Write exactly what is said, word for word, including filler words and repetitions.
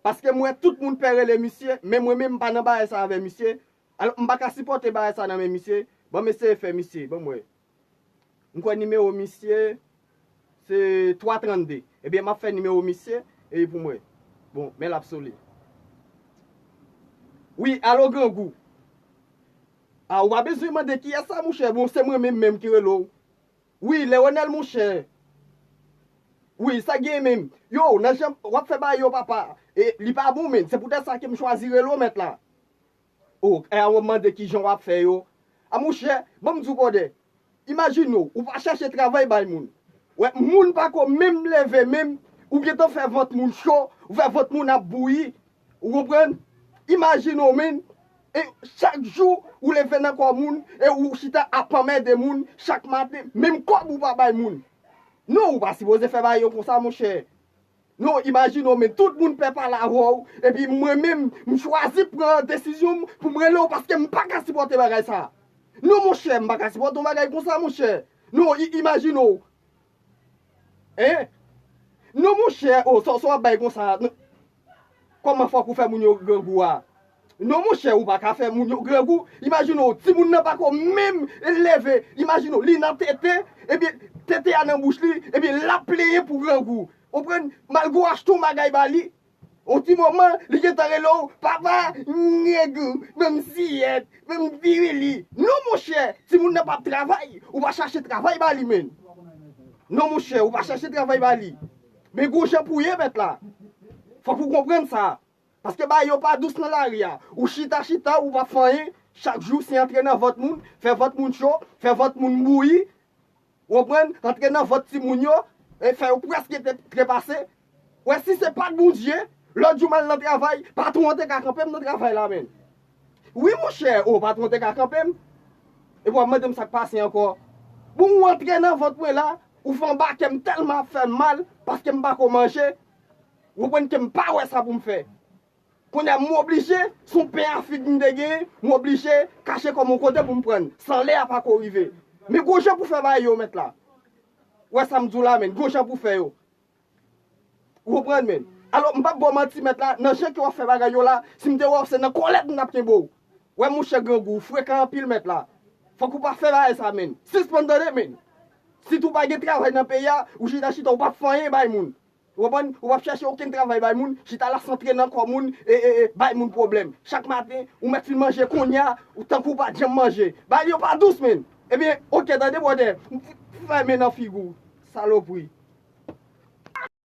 Paske m wè tout moun pè rele misye, men mwen menm m pa nan bagay sa avè misye. Alò, m pa ka sipòte bagay sa nan men misye. Ban m eseye fè misye, ban m wè. M kwè nimewo misye se twa trannde. Ebyen, m ap fè nimewo misye, epi pou m wè. Bon, men l ap sole. Wi, alo Grangou. A, ou pa bezwen mande kiyès sa, monchè. Bon, se mwen menm menm ki rele w. Wi, Leonel, monchè. Wi, sa gen menm. Yo, nan jan w ap fè bagay yo, papa. E li pa bon, menm. Se poutèt sa ke m chwazi rele w, mèt la. O, e a w ap mande kijan w ap fè yo. A, monchè, ban m di w, bwòdè. Imajine w, ou pa chèche travay bay moun. Wè, moun pa ko menm leve menm, ou gentan fè vant moun cho, ou fè vant moun ap bouyi. Ou konprann? Imajine w, menm, e chak jou ou leve nan kò moun, e ou chita ap anmède moun chak maten, menm kòb ou pa bay moun. Non, ou pa sipoze fè bagay yo konsa, monchè. Non, imajine w, men tout moun pè pale avè w, epi mwen menm, m chwazi pran desizyon m pou m rele w paske m pa ka sipòte bagay sa. Non, monchè, m pa ka sipòte yon bagay konsa, monchè. Non, i- imajine w. Hein? Non, monchè, o, sa sa w ap bay konsa. Non. Kòman fòk ou fè moun yo grangou a? Non, monchè, ou pa ka fè moun yo grangou. Imajine w, timoun nan pa ko menm leve. Imajine w, li nan tete, epi tete a nan bouch li, epi l ap plenyen pou grangou. Ou konprann? Malgre w achte yon bagay ba li, yon ti moman, li gentan rele w, "Papa, grangou, ban m siyèt, ban m virili." Non, monchè, timoun nan p ap travay, ou pa chache travay ba li, menm. Non, monchè, ou pa chache travay ba li. Men gon jan pou ye, mèt la. Fòk ou konprann sa. Paske bagay yo pa dous nan lari a. Ou chita, chita, ou p ap fè anyen. Chak jou, se antre nan vant moun, fè vant moun cho, fè vant moun bouyi. Ou konprann? Antre nan vant timoun yo, e fè yo prèske te- trepase. Wè, si se pa t Bondye, lòt jou m al nan travay, patwon an te ka kanpe m nan travay la, menm. Wi, monchè, o, patwon an te ka kanpe m. Epi w ap mande m sa k pase ankò. Bon, ou antre nan vant mwen la, ou fè anba kè m tèlman ap fè m mal, paske m pa ko manje. Ou konprann ke m pa wè sa pou m fè. Kounye a, m oblije, se yon pen a fig m te genyen, m oblije kache kò m yon kote pou m pran, san lè a pa ko rive. Men gon jan pou fè bagay yo, mèt la. Wè sa m di w la, menm, gon jan pou fè yo. Ou konprann, menm? Alò, m p ap ba w manti, mèt la, nan jan ke w ap fè bagay yo la, si m te wè w, se nan kòlèt m t ap kenbe w. Wè, monchè, grangou, ou frekan anpil, mèt la. Fòk ou pa fè bagay sa, menm. Sispann tande, menm. Sitou pa gen travay nan peyi a, ou chita chita, ou p ap fè anyen bay moun. Ou konprann? Ou p ap chèche okenn travay bay moun, chita la santre nan kò moun, e, e, e, bay moun pwoblèm. Chak maten, ou mèt fin manje kounye a, ou tankou ou pa t janm manje. Bagay yo pa dous, menm. Ebyen, oke, tande, bwòdè, m fèmen nan figi w, salopri.